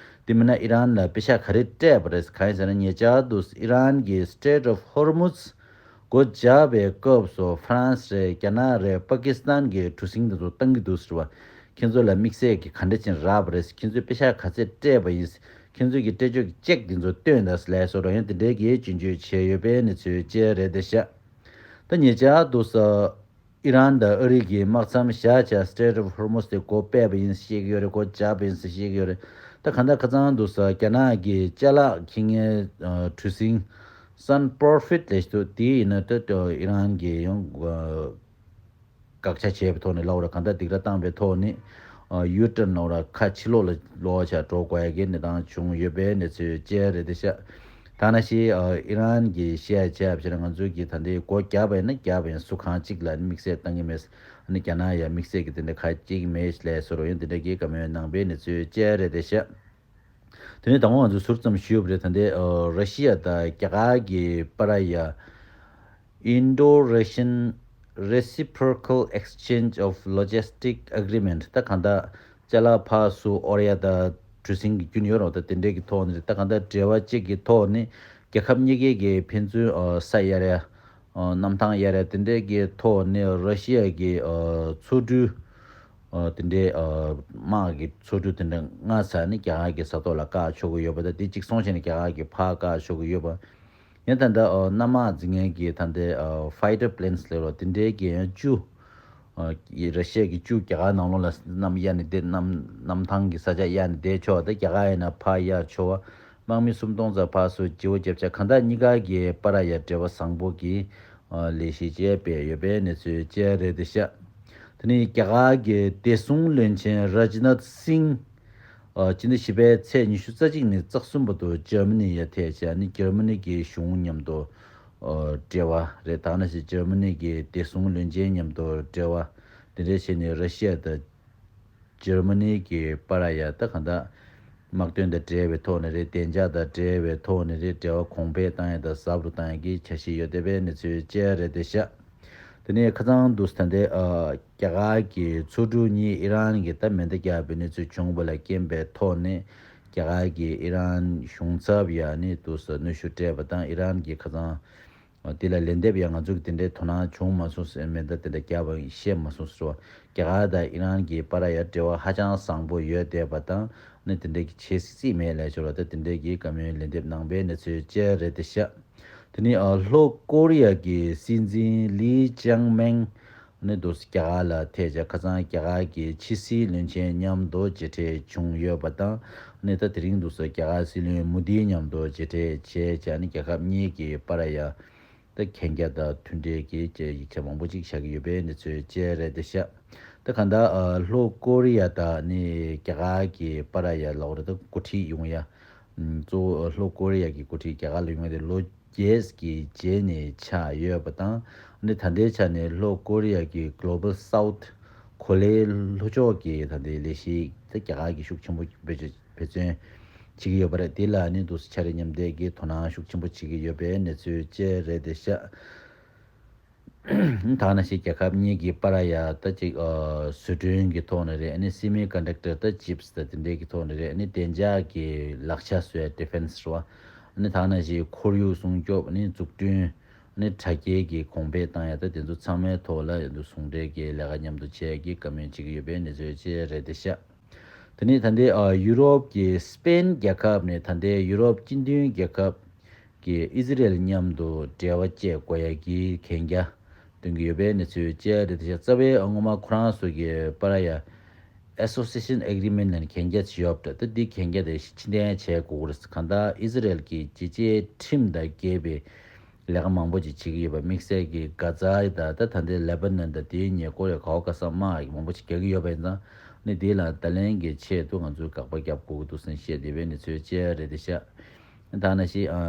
དེ་མིན་ན་ཨི་རན་ལ་པེ་ཤག་ག་རེ་སྤྲད་པ་རེད། གང་ཡིན་ཟེར་ན་ཉེ་ཆར་དུ་ཨི་རན་གྱི་Strait of Hormuz་སྒོ་བརྒྱབ་པའི་སྐབས་སུ་ཧྥ་རན་སི་རེད། རྒྱ་ནག་རེད། པ་ཀི་སི་ཐན་གྱི་གྲུ་གཟིངས་དེ་ཚོ་བཏང་གི་འདུག་ཟེར་བ། ཁྱེད་ཚོ་ལ་དམིགས་བསལ་གྱི་ག་འདྲ་ཅིག་རག་པ་རེད། ཁྱེད་ཚོས་པེ་ཤག་ག་ཚད་སྤྲད་པ་ཡིན། ཁྱེད་ཚོས་ཀྱི་སྤྲད་ཆོག་གི་ཅེག་དེ་ཚོ་སྟོན་དང་ལབ་སོགས་རོགས་ཡང་དེ་འདྲའི་གི་སྐྱོན་བརྗོད་བྱས་ཡོད་པའི་གནས་ཚུལ་བཅས་རེད་དེ་ཤག་ད་ཉེ་ཆར་དུ་ས་ཨི་རན་དང་ཨ་རི་གི་དམག་མཚམས་བཞག་བྱས་Strait of Hormuz་དེ་སྒོ་ཕྱེས་པ་ཡིན་ཟེར་བཤད་ཀྱི་ཡོད་རེད། སྒོ་བརྒྱབ་པ་ཡིན་ཟེར་བཤད་ཀྱི་ཡོད་རེད། ད་གང་ལྟར་ཁ་སང་དུ་ས་རྒྱ་ནག་གི་ཅ་ལག་འཁྱེར་མཁན་གྲུ་གཟིངས་Sun Prophet་ལབ་ཞིག་འདུག་དེ་ཡིན་ན་ད་ཨི་རན་གྱི་ཡང་དགག་བྱ་བྱས་པའི་ཐོག་ནས་ལབ་ར་གང་ལྟར་སྡིགས་ར་བཏང་པའི་ཐོག་ནས་ ཡུ་ཊརན་ལོག་ར་ཁ་ཕྱི་ལོགས་ལ་ལོག་ཆ་འགྲོ་དགོས་ཡ་གི་གནས་སྟངས་བྱུང་ཡོད་པའི་གནས་ཚུལ་བཅས་རེད་དེ་ཤག་ད་ནང་བཞིན་ཨི་རན་གྱི་བཤད་བྱས་པ་ཞིག་ན་ང་ཚོའི་གི་ད་ལྟའི་སྒོ་བརྒྱབ་པ་ཡིན་ན་བརྒྱབ་པ་ཡིན་སུ་གང་གཅིག་ལ་དམིགས་བསལ་བཏང་གི་མེད། ཨ་ནི་རྒྱ་ནག་ཡ་དམིགས་བསལ་གྱི་དེ་འདྲ་ཁ་གཅིག་མེད་ལས་སོ་རོ་ཡིན་དེ་འདྲ་གི་བཀའ་མོལ་གནང་པའི་གནས་ཚུལ་བཅས་རེད་དེ་ཤག་དེ་ནས་དང་པོ་ང་ཚོས་ཟུར་ཙམ་ཞུས་པ་རེད། ད་ལྟའི་ཨ་ར་ཤི་ཡ་དང་རྒྱ་གར་གྱི་བར་ཡ་Indo-Russian Reciprocal Exchange of Logistic Agreement ད་གང་ལྟར་ཅ་ལག་ཕར་ཚུར་དབོར་ཡ་དང་གྲུ་གཟིངས་ཀྱི་རྒྱུན་ཡོད་རོགས་ད་དེ་འདྲས་ཀྱི་ཐོག་ནས་རེད། ད་གང་ལྟར་འབྲེལ་བ་གཅིག་གི་ཐོག་ནས་རྒྱལ་ཁབ་གཉིས་ཀའི་གི་ཕན་ཚུན་ཨ་ས་གཡར་ཡ་ཨ་གནམ་ཐང་གཡར་ཡ་དེ་འདྲས་ཀྱི་ཐོག་ནས་ར་ཤི་ཡ་གི་ཨ་མཚོ་གྲུ་ཨ་དེ་འདྲའི་ཨ་དམག་གི་མཚོ་གྲུ་དེ་འདྲ་སྔ་ས་ནས་རྒྱ་གར་གྱི་ས་ཐོག་ལ་བཀག་ཆོག་གི་ཡོད་པ་དང་དེ་གཅིག་སོང་བྱས་ནས་རྒྱ་གར་གྱི་ཕར་བཀག་ཆོག་གི་ཡོད་པ། ཡང་ད་ལྟ་ཨ་གནམ་དམག་འཛིན་མཁན་གྱི་ད་ལྟའི་ཨ་ཕའི་ཊར་པི་ལེན་སི་ལབ་རོགས་དེ་འདྲའི་གི་ཡང་བཅུ་ཨ་ཡི་ར་ཤི་ཡ་གི་བཅུ་རྒྱ་གར་ནང་ལོགས་ལ་གནམ་གཡར་ནས་བསྡད་གནམ་གནམ་ཐང་གི་ས་ཆ་གཡར་ནས་བསྡད་ཆོག་ད་རྒྱ་གར་ཡིན་ན་ཕར་གཡར་ཆོག་པ། དམག་མི་སུམ་སྟོང་ཙམ་ཕར་ཚུར་བརྗེ་བོ་རྒྱབ་ཆ་གང་ལྟར་གཉིས་ཀ་གི་བར་ཡ་འབྲེལ་བ་བཟང་པོ་གི་ཨ་ལས་གཞི་བཅས་སྤེལ་ཡོད་པའི་གནས་ཚུལ་བཅས་རེད་དེ་ཤག་དེ་ནས་རྒྱ་གར་གྱི་བདེ་སྲུང་བློན་ཆེན་རཱཇ་ནཱཐ་སིང་ཨ་སྤྱི་ཟླ་བཞི་པའི་ཚེས་ཉི་ཤུ་རྩ་གཅིག་ནས་རྩ་གསུམ་བར་དུ་འཇར་མ་ནི་ཡར་ཐད་བྱས་ནས་འཇར་མ་ནི་གི་གཞུང་མཉམ་དུ་ཨ་འབྲེལ་བ་རེད། ད་ནང་བཞིན་འཇར་མ་ནི་གི་བདེ་སྲུང་བློན་ཆེན་མཉམ་དུ་འབྲེལ་བ་དེ་འདྲ་བྱས་ནས་ར་ཤི་ཡ་དང་འཇར་མ་ནི་གི་བར་ཡ་ད་གང་ལྟར་དམག་དོན་དང་འབྲེལ་བའི་ཐོག་ནས་རེད། བདེ་འཇགས་དང་འབྲེལ་བའི་ཐོག་ནས་རེད། འབྲེལ་བ་གོང་འཕེལ་བཏང་ཡ་དང་ཟབ་རུ་བཏང་ཡ་གི་འཆར་གཞི་ཡོད་བསྡད་པའི་གནས་ཚུལ་བཅས་རེད་དེ་ཤག་དེ་ནས་ཁ་སང་དུས་ད་ལྟའི་ཨ་རྒྱ་གར་གྱི་མཚོ་གྲུ་གཉིས་ཨི་རན་གྱི་ད་མེ་མདའ་བརྒྱབ་པའི་གནས་ཚུལ་བྱུང་བ་ལ་རྐྱེན་པའི་ཐོག་ནས་རྒྱ་གར་གྱི་ཨི་རན་གཞུང་ཚབ་ཡ་ནི་དུས་གནོན་ཤུགས་སྤྲད་པ་དང་ཨི་རན་གྱི་ཁ་སང་དེ་ལ་ལན་འདེབས་ཡ་ང་ཚོ་གི་དེ་འདྲའི་དོ་སྣང་བྱུང་མ་སོང་ཟེར་མེ་མདའ་དེ་འདྲ་བརྒྱབ་པ་ཤེས་མ་སོང་ཟེར་བ། རྒྱ་གར་དང་ཨི་རན་གྱི་བར་ཡ་འབྲེལ་བ་ཧ་ཅང་བཟང་པོ་ཡོད་བསྡད་པ་དང་ནི་དེ་འདྲའི་གི་བྱེད་སྲིད་མེད་ལས་བྱུང་བ་ད་དེ་འདྲའི་གི་བཀའ་མོལ་ལན་འདེབས་གནང་པའི་གནས་ཚུལ་བཅས་རེད་དེ་ཤག་དེ་ནས་ཨ་ལྷོ་ཀོ་རི་ཡ་གི་སྲིད་འཛིན་ལི་ཅང་མེང་ནི་དུས་རྒྱ་གར་ལ་ཐད་བྱས་ཁ་སང་རྒྱ་གར་གྱི་ཕྱི་སྲིད་བློན་ཆེན་མཉམ་དུ་མཇལ་འཕྲད་བྱུང་ཡོད་པ་དང་ནི་ད་དེ་རིང་དུས་རྒྱ་གར་སྲིད་བློན་མོ་དིའི་མཉམ་དུ་མཇལ་འཕྲད་བྱས་བྱས་ནི་རྒྱལ་ཁབ་གཉིས་ཀྱི་བར་ཡ་ད་གན་རྒྱ་དང་མཐུན་འབྲེལ་གྱི་བཅས་ཡིག་ཆ་མང་པོ་ཅིག་བཞག་གི་ཡོད་པའི་གནས་ཚུལ་བཅས་རེད་དེ་ཤག་ད་གང་ལྟར་ཨ་ལྷོ་ཀོ་རི་ཡ་དང་ནི་རྒྱ་གར་གྱི་བར་ཡ་ལོག་རེད་ད་འགོ་ཁྲིད་ཡོང་ཡ་གཙོ་བོ་ལྷོ་ཀོ་རི་ཡ་གི་འགོ་ཁྲིད་རྒྱ་གར་ལ་ཡོང་ཡ་དེ་ལོ་རྒྱས་ཀྱི་རྗེས་ནས་ཆགས་ཡོད་པ་དང་ནི་ད་ལྟའི་ཆ་ནས་ལྷོ་ཀོ་རི་ཡ་གི་Global South གོ་ལའི་ལྷོ་ཕྱོགས་ཀྱི་ད་ལྟའི་ལས་གཞི་ད་རྒྱ་གར་གྱི་ཤུགས་ཆེན་པོ་བེད་སྤྱོད་འབད་བརྩོན་བྱེད་ཀྱི་ཡོད་པ་རེད། དེ་ལ་ནི་དུས་ཆ་རེ་མཉམ་འབྲེལ་གྱི་དོ་སྣང་ཤུགས་ཆེན་པོ་བྱེད་ཀྱི་ཡོད་པའི་གནས་ཚུལ་བཅས་རེད་དེ་ཤག་ད་ནང་བཞིན་རྒྱལ་ཁབ་གཉིས་ཀྱི་བར་ཡ་ད་ཅིག་ཨ་བཟོ་སྐྲུན་གྱི་ཐོག་ནས་རེད། ཨ་ནི་སེ་མི་ཀོན་ཌག་ཊར་ད་ཅིབ་སི་ད་དེ་འདྲའི་གི་ཐོག་ནས་རེད། ཨ་ནི་བདེ་འཇགས་ཀྱི་ལག་ཆ་བཟོ་ཡ་ཌི་ཕེན་སི་རེད་བ། ཨ་ནི་ད་ནང་བཞིན་ཁོར་ཡུག་སྲུང་སྐྱོབ་ཨ་ནི་འཛུགས་སྐྲུན་ཨ་ནི་དྲ་རྒྱའི་གི་གོང་འཕེལ་བཏང་ཡ་ད་དེ་ཚོ་ཚང་མའི་ཐོག་ལ་ཡ་འདུ་ཟུང་འབྲེལ་གྱི་ལས་ཀ་མཉམ་དུ་བྱེད་ཡ་གི་བཀའ་མོལ་བྱེད་ཀྱི་ཡོད་པའི་གནས་ཚུལ་བཅས་རེད་དེ་ཤག་དེ་ནས་ད་ལྟའི་ཨ་ཡུ་རོབ་ཀྱི་སི་པེན་རྒྱལ་ཁབ་ནས་ད་ལྟའི་ཡུ་རོབ་སྤྱི་མཐུན་རྒྱལ་ཁབ་ཀྱིས་ཨི་ཟི་རེལ་མཉམ་དུ་འབྲེལ་བ་བཅད་དགོས་ཡ་གི་གན་རྒྱ་འདོན་གྱི་ཡོད་པའི་གནས་ཚུལ་བཅས་རེད་དེ་ཤག་རྩ་བའི་ཨ་སྔོན་མ་ཁོ་རང་ཚོ་གི་བར་ཡ་Association Agreement ལབ་ནས་གན་རྒྱ་ཅིག་ཡོད་པ་འདྲ། ད་འདི་གན་རྒྱ་དེ་ཕྱིར་འཐེན་བྱས་དགོས་ཀྱི་རེད། གང་ལྟར་ཨི་ཟི་རེལ་གྱིས་ཇི་བྱས་ཁྲིམས་དང་འགལ་བའི་ལས་ཀ་མང་པོ་ཅིག་བྱེད་ཀྱི་ཡོད་པ། དམིགས་བསལ་གྱི་གྷ་ཛ་དང་ད་ད་ལྟའི་ལེ་བྷ་ནན་དང་དེའི་ཉེ་འཁོར་ཡ་ག་བ་ག་ས་དམག་མང་པོ་ཅིག་རྒྱག་གི་ཡོད་པ་ཡིན་ཙང་ནི་དེ་ལ་ད་ལན་གྱི་ཆེད་དུ་ང་ཚོས་དགག་པ་རྒྱབ་དགོས་ཀྱི་འདུག་ཟེར་བཤད་བསྡད་པའི་གནས་ཚུལ་བཅས་རེད་དེ་ཤག་ད་ནང་བཞིན་ཨ་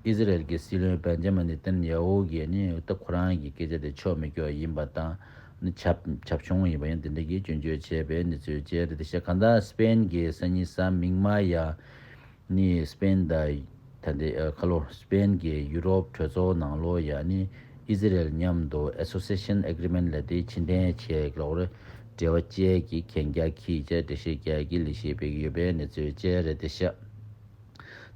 ཨི་ཟི་རེལ་གྱི་སྲིད་བློན་བེན་ཇ་མིན་ནེ་ཏན་ཡ་ཧུ་གིས་ནི་ད་ཁོ་རང་གི་སྐད་ཆ་དེ་ཆོ་མི་སྐྱོ་ཡིན་པ་དང་ནི་བྱབ་བྱབ་ཆུང་ཡིན་པ་ཡང་དེ་འདྲ་གི་སྐྱོན་བརྗོད་བྱས་པའི་གནས་ཚུལ་བཅས་རེད་དེ་ཤག་གང་ལྟར་སི་པེན་གྱི་སང་ཉིན་གཟའ་མིག་དམར་ཡ་ནི་སི་པེན་དང་ད་ལྟའི་ཨ་ཁ་ལོ་སི་པེན་གྱི་ཡུ་རོབ་གྲོས་ཚོགས་ནང་ལོགས་ཡ་ནི་ཨི་ཟི་རེལ་མཉམ་དུ་Association Agreement ལབ་དེ་ཕྱིར་འཐེན་བྱས་ལོག་རེད། འབྲེལ་བ་བཅད་ཀྱི་གན་རྒྱ་འཁྱེར་བྱས་འགྲེལ་བཤད་རྒྱག་གི་ལས་གཞི་སྤེལ་གྱི་ཡོད་པའི་གནས་ཚུལ་བཅས་རེད་དེ་ཤག་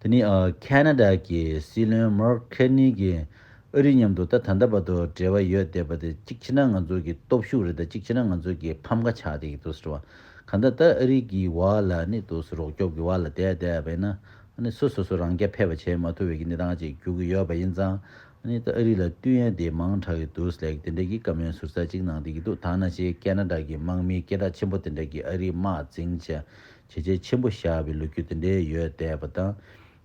དེ་ནི་ཨ་ཁེ་ན་ཌ་གི་སྲིད་བློན་མར་ཁེར་ནི་གིས་ཨ་རི་མཉམ་དུ་ད་ད་ལྟ་བར་དུ་འབྲེལ་བ་ཡོད་བསྡད་པ་དེ་གཅིག་བྱས་ན་ང་ཚོ་གི་སྟོབས་ཤུགས་རེད་དང་གཅིག་བྱས་ན་ང་ཚོ་གི་ཕམ་ཁ་ཆགས་བསྡད་ཀྱི་འདུག་ཟེར་བ། གང་ལྟར་ད་ཨ་རི་གི་བར་ལ་ནི་འདུག་ཟེར་རོགས་སྐྱོབ་ཀྱི་བར་ལ་བསྡད་བསྡད་པ་ཡིན་ན་ཨ་ནི་སོ་སོ་སོ་རང་རྐྱ་ཕེབས་པ་བྱེད་མ་ཐུབ་པའི་གི་གནས་སྟངས་ཅིག་འགྱུར་གྱི་ཡོད་པ་ཡིན་ཙང་ཨ་ནི་ད་ཨ་རི་ལ་བསྟུན་ཡ་དེ་མང་དྲགས་ཀྱི་འདུག་ཟེར་དེ་འདྲ་གི་བཀའ་མོལ་ཟུར་ཟ་ཅིག་གནང་བསྡད་ཀྱི་འདུག་ད་ནང་བཞིན་ཁེ་ན་ཌ་གི་དམག་མི་སྐད་གྲགས་ཆེན་པོ་དེ་འདྲ་གི་ཨ་རིའི་དམག་འཛིང་བྱས། བྱས་རྗེས་ཆེན་པོ་བཞག་པའི་ལོ་རྒྱུས་དེ་འདྲའི་ཡོད་བསྡད་པ་དང་།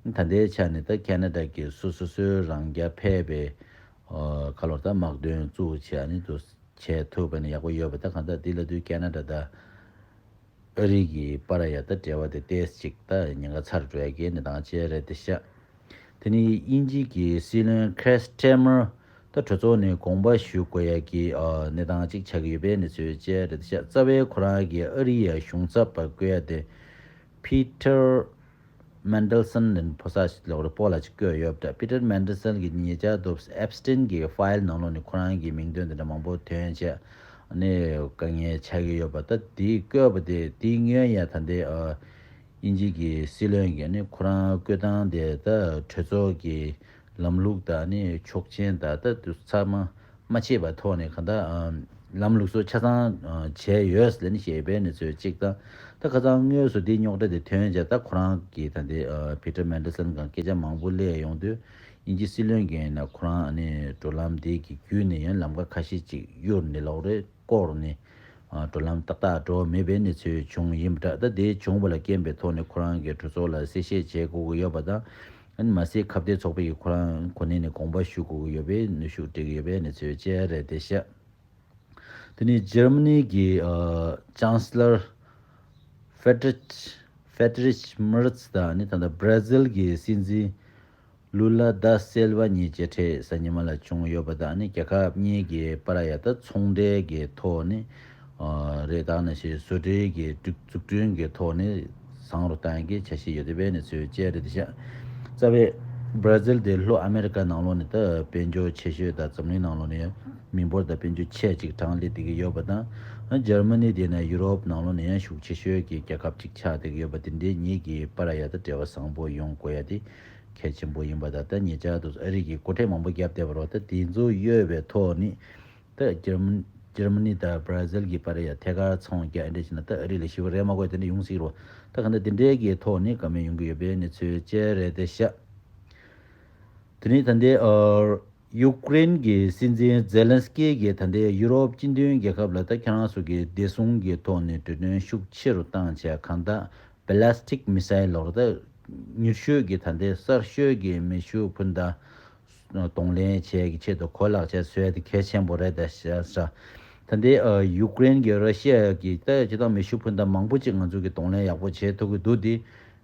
ད་ལྟའི་ཆ་ནས་ད་ཁེ་ན་ཌ་གིས་སོ་སོ་སོའི་རང་རྐྱ་ཕེབས་པའི་ཨ་ཁ་ལོར་ད་དམག་དོན་བཙུགས་བྱས་ནས་དུ་བྱས་ཐུབ་པ་ནི་ཡག་པོ་ཡོད་པ། ད་གང་ལྟར་འདི་ལ་དུས་ཁེ་ན་ཌ་དང་ ཨ་རི་གི་བར་ཡ་ད་འབྲེལ་བ་དེ་ཏོག་ཙམ་ཅིག་ད་ཉེན་ཁ་ཚ་རུ་འགྲོ་ཡ་གི་གནས་སྟངས་ཅིག་རེད་དེ་ཤག་དེ་ནས་དབྱིན་ཇི་གི་སྲིད་བློན་ཁེར་སི་ཊར་མར་ད་གྲོས་ཚོགས་ནས་དགོངས་པ་ཞུ་དགོས་ཡ་གི་ཨ་གནས་སྟངས་ཅིག་ཆགས་ཀྱི་ཡོད་པའི་གནས་ཚུལ་བཅས་རེད་ཤག་རྩ་བའི་ཁོ་རང་གི་ཨ་རི་ཡ་གཞུང་ཚབ་པ་བསྐོ་ཡ་དེ་པི་ཊར་མན་ཌེལ་སན་ལབ་ཕོ་གསར་ཞིག་ལོག་རེ་སྤོ་ལགས་ཅིག་བསྐོས་ཡོད་པ་འདྲ། པི་ཊར་མན་ཌེལ་སན་གྱི་ཉེ་ཆར་དུ་ཨེབ་སི་ཊིན་གྱི་ཕའིལ་ནང་ལོགས་ནས་ཁོ་རང་གི་མིང་འདོན་དེ་འདྲ་མང་པོ་ཐོན་བྱས་ནས་དཀའ་ངལ་ཆགས་ཀྱི་ཡོད་པ། ད་དེའི་བསྐོས་པ་དེ་དེའི་སྔོན་ཡ་ད་ལྟའི་ཨ། དབྱིན་ཇི་གི་སྲིད་བློན་གྱིས་ནི་ཁོ་རང་བསྐོས་སྟངས་དེ་ད་གྲོས་ཚོགས་ཀྱི་ལམ་ལུགས་དང་ནི་ཆོག་མཆན་དང་ད་དུ་ཚང་མ་མ་ཕྱེས་པ་ཐོག་ནས་གང་ལྟར་ལམ་ལུགས་སྲོལ་ཆ་ཚང་བྱས་ཡོད་ཟེར་ནས་བཤད་པའི་གནས་ཚུལ་གཅིག་དང་། ད་ཁ་སང་དངོས་སུ་དེའི་རྙོག་དྲ་དེ་ཐོན་བྱས་ད་ཁོ་རང་གིས་ད་དེ་པི་ཊར་མན་ཌེལ་སན་སྒང་སྐད་ཆ་མང་པོ་སླེབས་ཡོང་དུས་དབྱིན་ཇི་སྲིད་བློན་གྱིས་ཡིན་ན་ཁོ་རང་ནི་འགྲོ་ལམ་དེ་གི་བརྒྱུད་ནས་ཡང་ལམ་ཁ་ཁ་ཤས་ཅིག་གཡུགས་ནས་ལོག་རེ་བསྐོར་ནས། ཨ་འགྲོ་ལམ་ཏག་ཏག་འགྲོ་མེད་པའི་གནས་ཚུལ་བྱུང་ཡིན་པ་འདྲ། ད་དེ་བྱུང་བ་ལ་རྐྱེན་པའི་ཐོག་ནས་ཁོ་རང་གིས་གྲོས་ཚོགས་ལ་གསལ་བཤད་བྱེད་དགོས་ཀྱི་ཡོད་པ་དང་། ཨ་ནི་མ་ཟད་ཁ་གཏད་ཚོགས་པ་ཡིས་ཁོ་རང་གོ་གནས་ནས་དགོངས་པ་ཞུ་དགོས་ཀྱི་ཡོད་པའི་གནོན་ཤུགས་སྤྲད་ཀྱི་ཡོད་པའི་གནས་ཚུལ་བཅས་རེད་དེ་ཤག་དེ་ནས་འཇར་མ་ནི་གི་ཨ་ཅང་སི་ལར་ཧྥེ་ཏྲིག་ཧྥེ་ཏྲིག་མེར་ཚ་དང་ནི་ད་ལྟ་བྷ་ར་ཟིལ་གྱི་སྲིད་འཛིན་ལུ་ལ་ད་སིལ་ཝ་གཉིས་མཇལ་འཕྲད་གཟའ་ཉི་མ་ལ་བྱུང་ཡོད་པ་དང་ནི་རྒྱལ་ཁབ་གཉིས་ཀྱི་བར་ཡ་ད་ཚོང་འབྲེལ་གྱི་ཐོག་ནི་ཨ་རེད་དང་ནི་ཞེས་བཟོ་གྲྭའི་གི་འཛུགས་སྐྲུན་གྱི་ཐོག་ནི་བཟང་རུ་བཏང་གི་འཆར་གཞི་ཡོད་དེ་བས་ནི་ཚོས་བཅས་རེད་དེ་ཤག་རྩ་བའི་བྷ་ར་ཟིལ་དེ་ལྷོ་ཨ་མེ་རི་ཀ་ནང་ལོགས་ནི་ད་དཔལ་འབྱོར་ཆེ་ཤོས་དང་འཛམ་གླིང་ནང་ལོགས་ནི་མི་འབོར་དང་དཔལ་འབྱོར་ཆེ་གཅིག་གྲངས་སླེབས་བསྡད་ཀྱི་ཡོད་པ་དང་། འཇར་མ་ནི་དེ་ན་ཡུ་རོབ་ནང་ལོགས་ནས་ཡང་ཤུགས་ཆེ་ཤོས་ཀྱི་རྒྱལ་ཁབ་ཅིག་ཆགས་བསྡད་ཀྱི་ཡོད་པ་དེ་འདྲའི་གཉིས་ཀྱི་བར་ཡ་ད་འབྲེལ་བ་བཟང་པོ་ཡོང་དགོས་ཡ་དེ་གལ་ཆེན་པོ་ཡིན་པ་དང་། ད་ཉེ་ཆར་དུ་ཨ་རི་གི་སྒོ་ཁྲལ་མང་པོ་བརྒྱབ་བསྡད་པ་རེད་བ། ད་དེ་ཚོ་གཡོལ་བའི་ཐོག་ནི་ད་འཇར་མ་འཇར་མ་ནི་དང་བྷ་ར་ཟིལ་གྱི་བར་ཡ་ཐད་ཀར་ཚོང་རྒྱག་འདྲ་བྱས་ན་ད་ཨ་རི་ལ་ཞེ་པོ་རེ་མ་དགོས་དེ་འདྲ་ཡོང་སྲིད་རེད་བ། ད་ག་འདྲ་དེ་འདྲའི་གི་ཐོག་ནི་བཀའ་མོལ་ཡོང་གི་ཡོད་པའི་གནས་ཚུལ་བཅས་རེད་དེ་ཤག་དེ་ནས་ད་ལྟའི་ཨ། ཡུཀ་རེན་གྱི་སྲིད་འཛིན་ཛེ་ལན་སི་ཀི་གིས་ད་ལྟའི་ཡུ་རོབ་སྤྱི་མཐུན་རྒྱལ་ཁབ་ལ་ད་ཁྱེད་རང་ཚོ་གི་བདེ་སྲུང་གི་ཐོག་ནས་གྲོས་མཐུན་ཤུགས་ཆེ་རུ་བཏང་བྱས་གང་ལྟར་བྷེ་ལ་སི་ཊིག་མི་སའིལ་ལོར་ད་མྱུར་ཤོས་ཀྱི་ད་ལྟའི་གསར་ཤོས་ཀྱི་མེ་ཤུགས་འཕུར་མདའ་གདོང་ལེན་བྱེད་ཀྱི་ཆེད་དུ་གོ་ལག་ཆ་བཟོ་ཡ་དེ་གལ་ཆེན་པོ་རེད་ད་ཤག་ད་ལྟའི་ཡུཀ་རེན་གྱི་ར་ཤི་ཡ་གི་ད་ཇི་ལྟར་མེ་ཤུགས་འཕུར་མདའ་མང་པོ་ཅིག་ང་ཚོ་གི་གདོང་ལེན་ཡག་པོ་བྱེད་ཐུབ་ཀྱི་འདུག་དེ།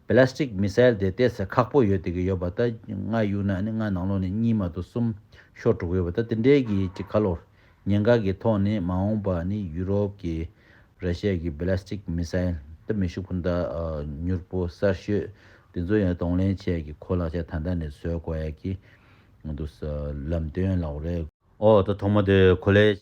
བྷེ་ལ་སི་ཊིག་མི་སའིལ་དེ་ཏོག་ཙམ་ཁག་པོ་ཡོད་བསྡད་ཀྱི་ཡོད་པ། ད་ལྔ་གཡུག་ན་ནི་ལྔ་ནང་ལོགས་ནས་གཉིས་མ་གཏོགས་གསུམ་ཤོར་འགྲོ་གི་ཡོད་པ། ད་དེ་འདྲའི་གི་ཅིག་ཁ་ལོར་ཉེན་ཁ་གི་ཐོག་ནས་མ་འོངས་པ་ནི་ཡུ་རོབ་ཀྱི་ར་ཤི་ཡ་གི་བྷེ་ལ་སི་ཊིག་མི་སའིལ་ད་མེ་ཤུགས་འཕུར་མདའ་མྱུར་པོ་གསར་ཤོས་དེ་ཚོ་ཡང་གདོང་ལེན་བྱེད་ཀྱི་གོ་ལག་ཆ་ད་ལྟ་ནས་བཟོ་དགོས་ཡ་གི་ང་ཚོ་ལམ་སྟོན་ལབ་རེད། ཨོ་ད་ཐོག་མ་དེ་གོ་ལེ།